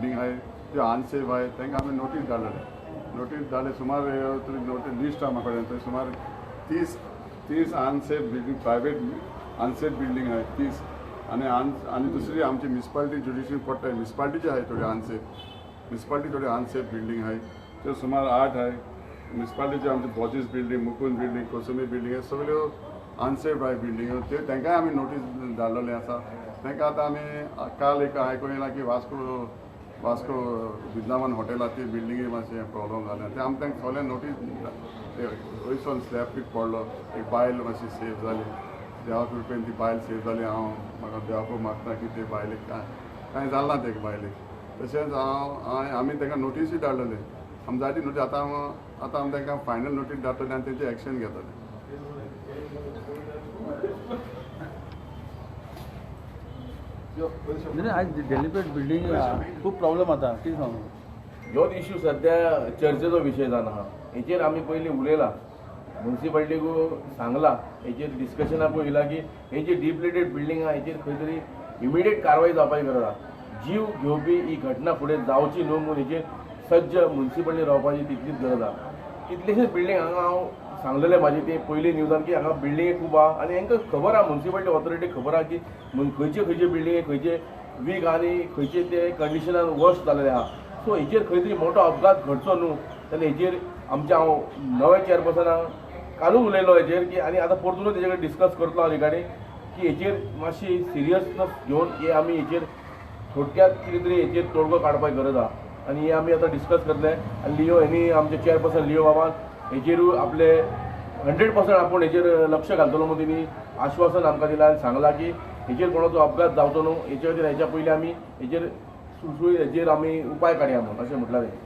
Building आहाय त्यो unsafe आहाय, तांकां आमी नोटीस धाडलेले. नोटीस धाडले सुमार नोटीस लिस्ट आहा म्हाका कडेन. थंय सुमार 30 unsafe building, private unsafe building आहाय 30. आनी आनी दुसरी आमची म्युनिसिपालिटी ज्युडिशन पडटा, म्युनिसिपालिटीचे आहाय थोडी अनसेफ, म्युनिसिपालिटी थोडी अनसेफ बिल्डींग आहाय, त्यो सुमार 8 आहाय. म्युनिसिपालिटीचे आमचे बॉजीस बिल्डींग, मुकुंद बिल्डींग, कोसुमी बिल्डींग, हे सगळ्यो अनसेफ आहाय बिल्डींग. त्यो तांकांय आमी नोटीस धाडलेले आसा. तांकां आतां आमी काल एक आयकूंक येयलां की वास्को वृंदावन हॉटेला ती बिल्डिंगे मातशें प्रॉब्लम जालें. तें आमी तांकां सगळ्यांक नोटीस, वयरसून स्लॅब पीक पडलो, एक बायल मातशी सेफ जाली, देवा कृपेन ती बायल सेफ जाली. हांव म्हाका देवाकूय मागता की ते बायलेक कांय जालें ना ते बायलेक. तशेंच हांव आमी तांकां नोटीसूय धाडलेले, आमी जायती नोटीस. आतां आमी तांकां फायनल नोटीस धाडटले आनी तेंचे एक्शन घेतले. आयज डेलिब्रेट बिल्डींग खूब प्रॉब्लम आतां, कितें सांगू? ह्योच इश्यू सद्या चर्चेचो विशय जावन आहा. हेचेर आमी पयलीं उलयला, म्युनिसिपालिटीकूय सांगला, हेचेर डिस्कशनाकूय येयला की हे जी डिप्लिटेड बिल्डींग आहा हेचेर खंय तरी इमिडिएट कारवाय जावपाची गरज आहा. जीव घेवपी ही घटना फुडें जावची न्हू म्हूण हेचेर सज्ज म्युनिसिपालिटी रावपाची तितलीच गरज आहा. कितलेशेच बिल्डींग हांगा हांव सांगलेलें म्हाजी ते पयलीं न्यूजान की हांगा बिल्डिंगे खूब आहा आनी हेंकां खबर आहा, म्युनिसिपालिटी ऑथॉरिटी खबर आहा की खंयचे खंयचे बिल्डिंगे खंयचे वीक आनी खंयचे ते कंडिशनान वर्स्ट जाल्ले आहा. सो हेचेर खंय तरी मोठो अपघात घडचो न्हू जाल्यार हेचेर आमच्या हांव नवे चेअरपर्सनाक कालूच उलयलो हेचेर की आनी आतां परतूनच तेजे कडेन डिस्कस करतलो हांव रिगार्डींग की हेचेर मातशी सिरियसनस घेवन हे आमी हेचेर थोडक्यात कितें तरी हेचेर तोडगो काडपाची गरज आहा. आनी हे आमी आतां डिस्कस करतले. आनी लियो हेणी आमचे चेअरपर्सन लियो बाबान हेचेरूय आपले 100% आपूण हेचेर लक्ष घालतलो म्हूण तेणी आश्वासन आमकां दिलां आनी सांगलां की हेचेर कोणाचो अपघात जावचो न्हू हेचे खातीर हेच्या पयलीं आमी हेचेर सुळसुळीत हेचेर आमी उपाय काडया म्हूण अशें म्हटलां तेणी.